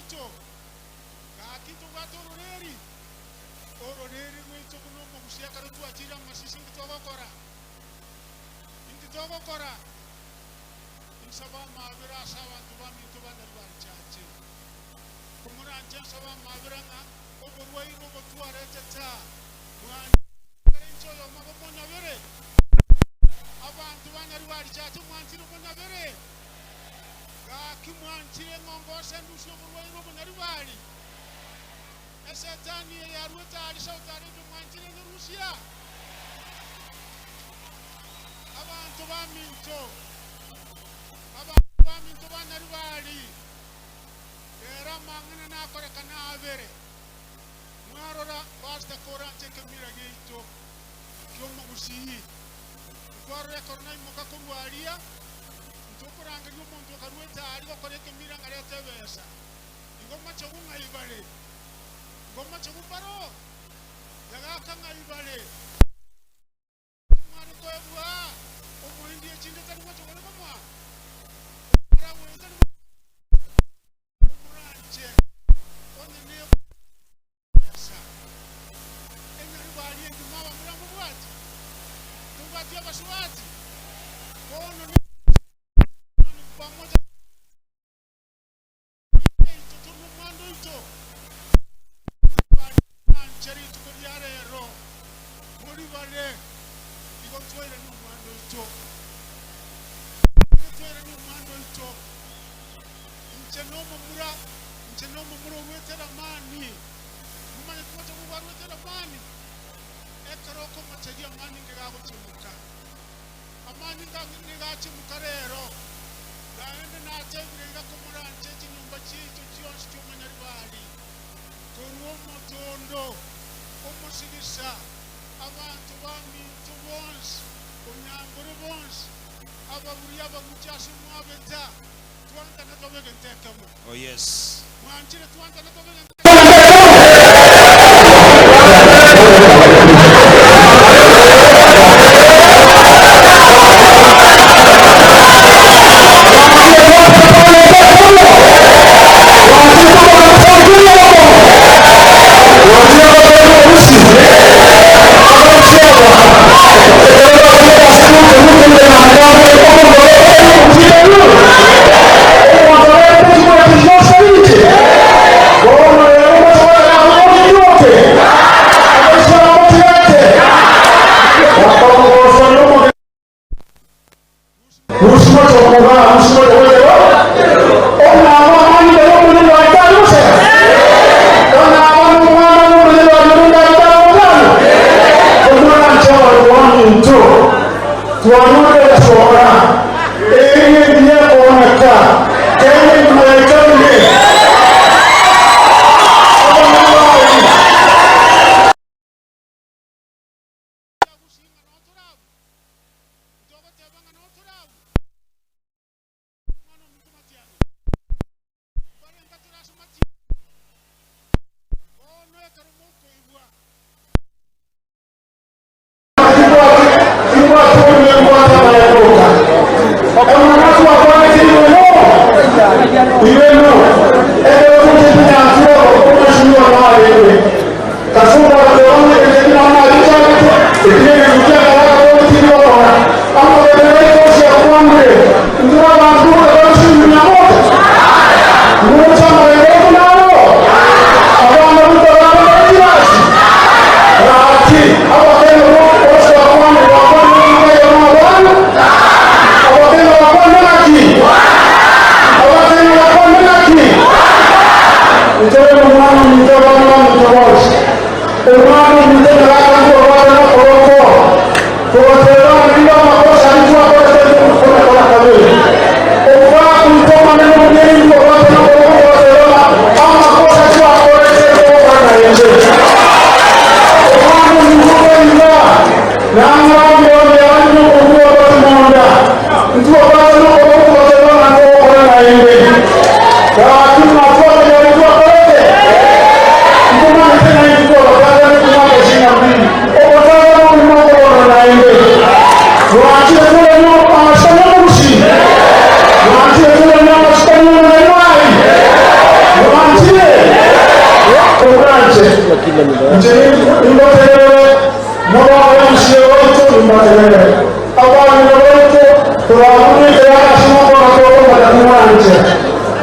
oito, gaki ntobwate ororeri, ororeri rwaito buna omogusia ekero twachire amasisi inki togokora? Inki togokora? Insabe amaabera ase abanto baminto ba Nyaribari Church. Komoranche nsabe amaabera ng'a oborwaire obo twaretete aa, mwanchire inche oyomo obo monyabere. Abanto ba Nyaribari Church mwanchire monyabere. Gaki mwanchire ng'a ongose ndusie oborwaire obo Nyaribari. Esetani eye yaruete aria South Arabia mwanchire enyerusia. Abanto baminto, abanto baminto ba Nyaribari, rero amang'ana nakorekana abere. Mwarora Pastor koranche ekemira giaito ki'omogusii. Nkwarora ekero naimoka korwa aria, ntokorangeria omonto okaruete aria gokora ekemira ng'a reta ebesa. Igo machogu ng'ai bare? Igo machogu mbaro? Yagaka ng'ai bare? Timware koebwa omoindi echinde tari gocha gore komoa? Omoragwa oyo tari omoranche onye nebesa. Enyaribari engima abamura mobwati? Mobwati abasubati? Bono ne pamoja yaito torwe omwando oito. Baria rituko ria rero moribare, igo twairanie omwando oito. Igo twairanie omwando oito. Inche nomomura, inche nomomura orwete Lamani. Momanyete mochegu gwarwete Lamani? Ekero okomochegia amanyinga iga agochemuka. Amanyinga nigo achemuka rero. Naende natebire iga komoranche chinyomba chiaito chionsi chi'omonyaribari, korwa omotondo omosigisa, abanto baminto bonsi, onyangore bonsi, ababuri abagucha ase mwabeta, twankane tobe egento ekemo. Oh yes. Mwanchire twankane tobe egento ekemo. Gusii ng'a notore abwo, ntogoteba ng'a notore abwo, omwana ominto matiang'i, mbarenge tore ase matiang'i. Bono ekero mokoigwa.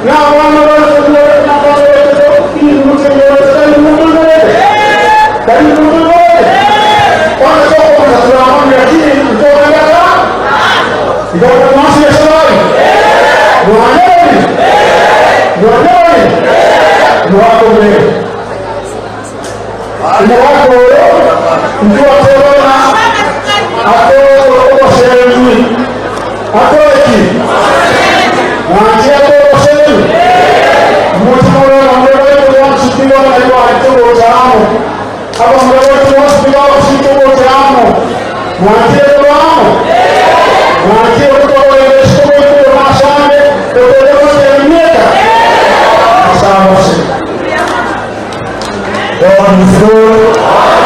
Na abana God is good.